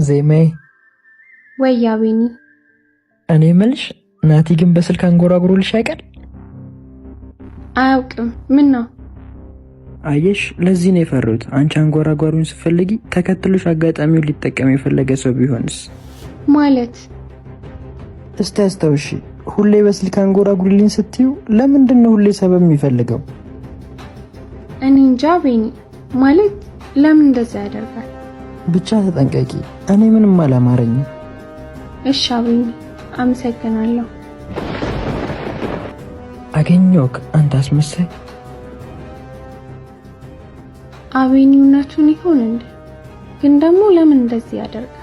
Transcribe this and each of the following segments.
ዜማዬ። ወይ አቤኒ። እኔ ምልሽ ናቲ ግን በስልክ አንጎራጉሮልሽ አይቀር? አያውቅም። ምን ነው? አየሽ፣ ለዚህ ነው የፈራሁት። አንቺ አንጎራጓሪውን ስትፈልጊ ተከትሎሽ አጋጣሚውን ሊጠቀም የፈለገ ሰው ቢሆንስ? ማለት? እስቲ አስታውሺ፣ ሁሌ በስልክ አንጎራጉሪልኝ ስትዩ ለምንድን ነው ሁሌ ሰበብ የሚፈልገው? እኔ እንጃ ቤኒ። ማለት ለምን እንደዛ ያደርጋል? ብቻ ተጠንቀቂ። እኔ ምንም አላማረኝም። እሺ አቤኒ፣ አመሰግናለሁ። አገኘሁክ አንተ አስመሳይ። አቤኒ እውነቱን ይሆን እንዴ? ግን ደግሞ ለምን እንደዚህ ያደርጋል?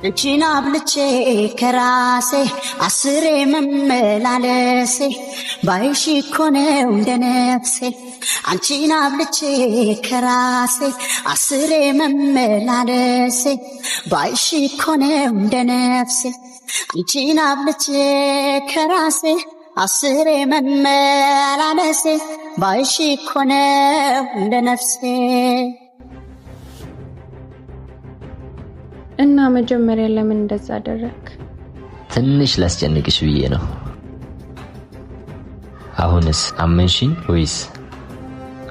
አንቺን አብልቼ ከራሴ አስሬ መመላለሴ ባይሽ እኮ ነው እንደ ነፍሴ። አንቺን አብልቼ ከራሴ አስሬ መመላለሴ ባይሽ እኮ ነው እንደ ነፍሴ። አንቺን አብልቼ ከራሴ አስሬ መመላለሴ ባይሽ እኮ ነው እንደ ነፍሴ። እና መጀመሪያ ለምን እንደዛ አደረክ? ትንሽ ላስጨንቅሽ ብዬ ነው። አሁንስ አመንሽኝ ወይስ?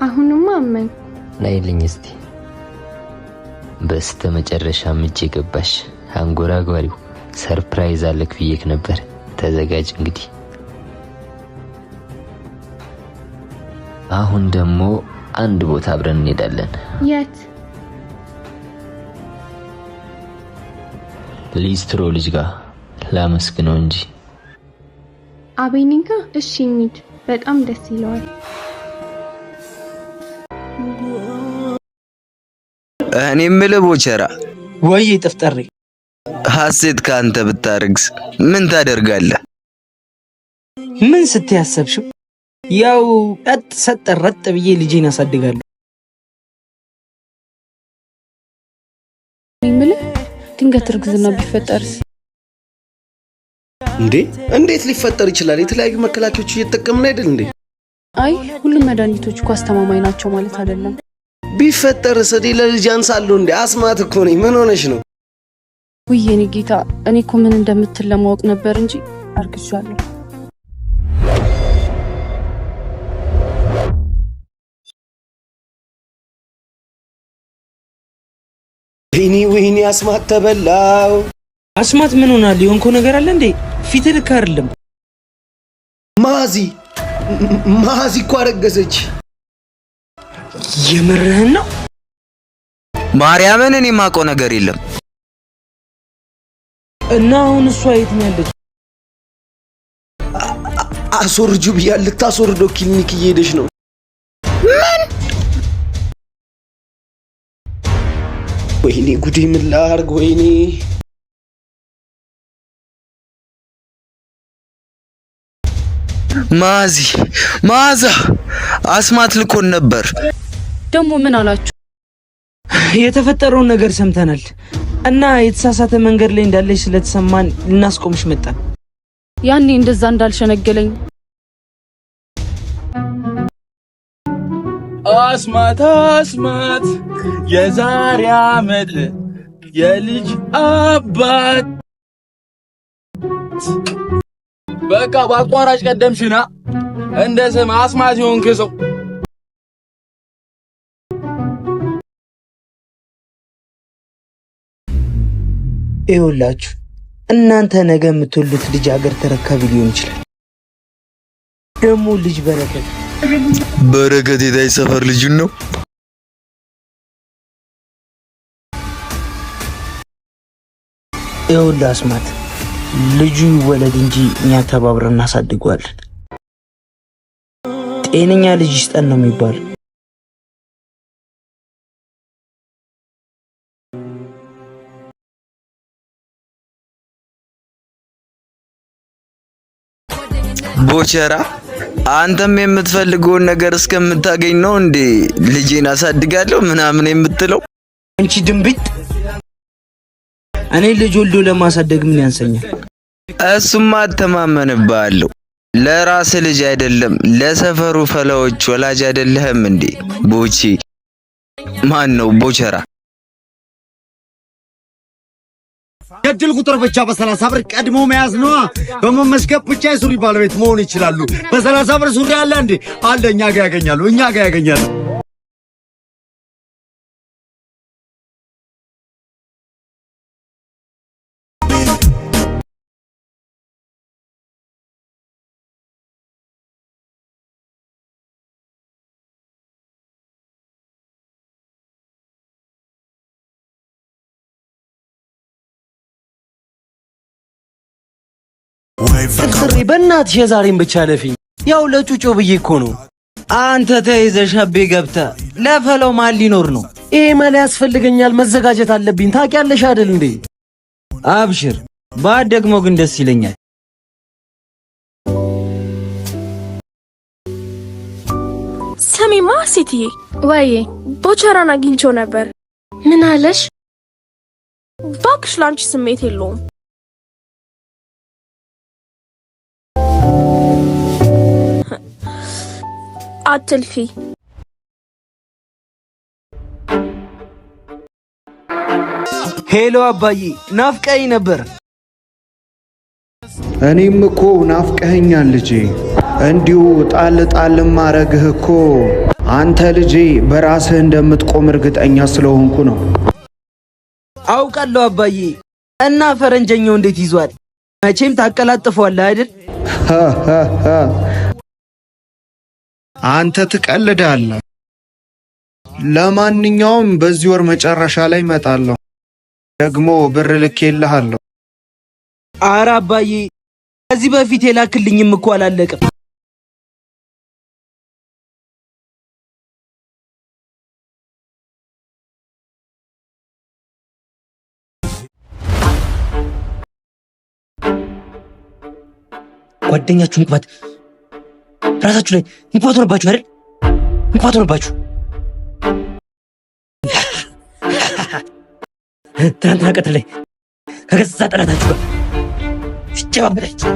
አሁንማ አመንኩ። ናይልኝ እስቲ። በስተ መጨረሻም እጄ ገባሽ። አንጎራጓሪው surprise አለክ ብዬክ ነበር። ተዘጋጅ እንግዲህ። አሁን ደግሞ አንድ ቦታ አብረን እንሄዳለን። የት? ሊስትሮ ልጅ ጋር ላመስግነው እንጂ። አቤኒ ጋ? እሺ እንሂድ። በጣም ደስ ይለዋል። እኔ የምልህ ቦቸራ፣ ወይ ጥፍጠሬ፣ ሀሴት ከአንተ ብታረግዝ ምን ታደርጋለህ? ምን ስትይ አሰብሽው? ያው ቀጥ ሰጥ ረጥ ብዬ ልጄን አሳድጋለሁ። የምልህ ድንገት እርግዝና ቢፈጠርስ? እንዴ፣ እንዴት ሊፈጠር ይችላል? የተለያዩ መከላከያዎች እየተጠቀምን አይደል እንዴ? አይ፣ ሁሉም መድኃኒቶች እኮ አስተማማኝ ናቸው ማለት አይደለም። ቢፈጠርስ? እኔ ለልጅ አንሳለሁ እንዴ? አስማት እኮ ነኝ። ምን ሆነሽ ነው? ውይ የኔ ጌታ፣ እኔ እኮ ምን እንደምትል ለማወቅ ነበር እንጂ አርግዣለሁ። ወይኔ ወይኔ፣ አስማት ተበላው። አስማት ምን ሆናል? የሆንከው ነገር አለ እንዴ? ፊት ልክ አይደለም። ማዚ ማዚ እኮ አረገዘች። የምርህን ነው? ማርያምን፣ እኔ የማውቀው ነገር የለም። እና አሁን እሷ የት ነው ያለች? አስወርጁ ብያ ልታስወርደው ክሊኒክ እየሄደች ነው። ምን? ወይኔ ጉዴ፣ ምን ላድርግ? ወይኔ። ማዚ፣ ማዛ፣ አስማት ልኮን ነበር። ደግሞ ምን አላችሁ? የተፈጠረውን ነገር ሰምተናል እና የተሳሳተ መንገድ ላይ እንዳለች ስለተሰማን ልናስቆምሽ መጣን። ያኔ እንደዛ እንዳልሸነገለኝ። አስማት አስማት የዛሬ ዓመት የልጅ አባት። በቃ በአቋራጭ ቀደምሽና እንደ ስም አስማት የሆንክ ሰው። ይኸውላችሁ፣ እናንተ ነገ የምትወልዱት ልጅ ሀገር ተረካቢ ሊሆን ይችላል። ደግሞ ልጅ በረከት። በረከት የታይ ሰፈር ልጁን ነው። ይኸውልህ አስማት፣ ልጁ ይወለድ እንጂ እኛ ተባብረን እናሳድገዋለን። ጤነኛ ልጅ ይስጠን ነው የሚባለው። ቦቸራ፣ አንተም የምትፈልገውን ነገር እስከምታገኝ ነው እንዴ ልጄን አሳድጋለሁ ምናምን የምትለው? አንቺ ድንብጥ፣ እኔ ልጅ ወልዶ ለማሳደግ ምን ያንሰኛል? እሱማ አተማመንብሃለሁ። ለራስ ልጅ አይደለም ለሰፈሩ ፈላዎች ወላጅ አይደለህም እንዴ? ቦቼ ማን ነው ቦቸራ? የእድል ቁጥር ብቻ በ30 ብር ቀድሞ መያዝ ነዋ። በመመዝገብ ብቻ የሱሪ ባለቤት መሆን ይችላሉ። በ30 ብር ሱሪ አለ እንዴ? አለ። እኛ ጋር ያገኛሉ። እኛ ጋር ያገኛሉ። ስሪ በእናትሽ የዛሬን ብቻ ለፊኝ። ያው ለጩጮ ብዬ እኮ ነው። አንተ ተይዘህ ሸቤ ገብተህ ለፈለው ማን ሊኖር ነው? ይሄ መላ ያስፈልገኛል፣ መዘጋጀት አለብኝ። ታውቂያለሽ አይደል እንዴ? አብሽር፣ ባድ ደግሞ ግን ደስ ይለኛል። ስሚማ ሴትዬ፣ ወይ ቦቸራን አግኝቼው ነበር። ምን አለሽ? ባክሽ ላንቺ ስሜት የለውም። አትልፊ። Hello አባዬ፣ ናፍቀኝ ነበር። እኔም እኮ ናፍቀኸኛል ልጄ። እንዲሁ ጣል ጣል ማረግህ እኮ አንተ ልጄ በራስህ እንደምትቆም እርግጠኛ ስለሆንኩ ነው። አውቃለሁ አባዬ። እና ፈረንጀኛው እንዴት ይዟል? መቼም ታቀላጥፈዋለህ አይደል? አንተ ትቀልዳለህ። ለማንኛውም በዚህ ወር መጨረሻ ላይ እመጣለሁ። ደግሞ ብር ልኬልሃለሁ። ኧረ አባዬ፣ ከዚህ በፊት የላክልኝም እኮ አላለቅም። ጓደኛችሁ እንቅፋት ራሳችሁ ላይ እንቅፋት ሆነባችሁ አይደል? እንቅፋት ሆነባችሁ። ትናንትና ቀትር ላይ ከገዛ ጠላታችሁ ጋር ሲጨባበጣችሁ